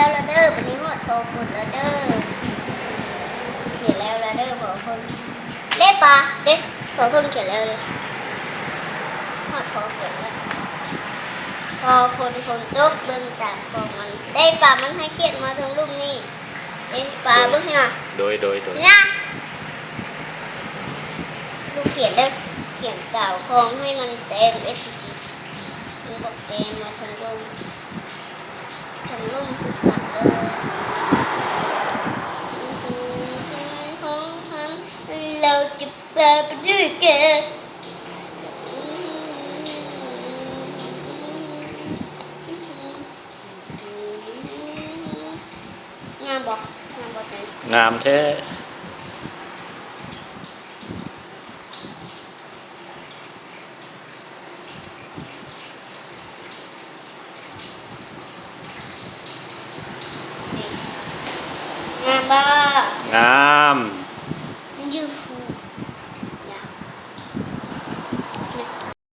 ແລ້ວລະເດີ ບັດນີ້ຮອດ ພໍຝົນ ແລ້ວເດີ. ຂຽນແລ້ວລະເດີ ພໍຝົນ ເດ້ປາ ເດ້ ພໍຝົນຂຽນແລ້ວເດ້. ຮອດ ພໍຝົນ ແລ້ວ ພໍຝົນ ຝົນຕົກ ເບິ່ງຕາມຂອງມັນ ເດ້ປາ ມັນໃຫ້ຂຽນມາທາງລຸ່ມນີ້ ເດ້ປາ ເບິ່ງຫັ້ນນະ. ໂດຍ ໂດຍ ໂດຍ ນະ ລູກຂຽນເດີ ຂຽນຕາມຂອງໃຫ້ມັນແຕ້ມເອັດຊິຊິ ມັນບອກແຕ້ມມາທາງລຸ່ມ ທາງລຸ່ມສຸດມັນເດີ. ແລ້ວຈະປາໄປດ້ວຍແກ. ງາມບໍ່? ງາມບໍ່? ງາມແທ້. ງາມບໍ່? ງາມ.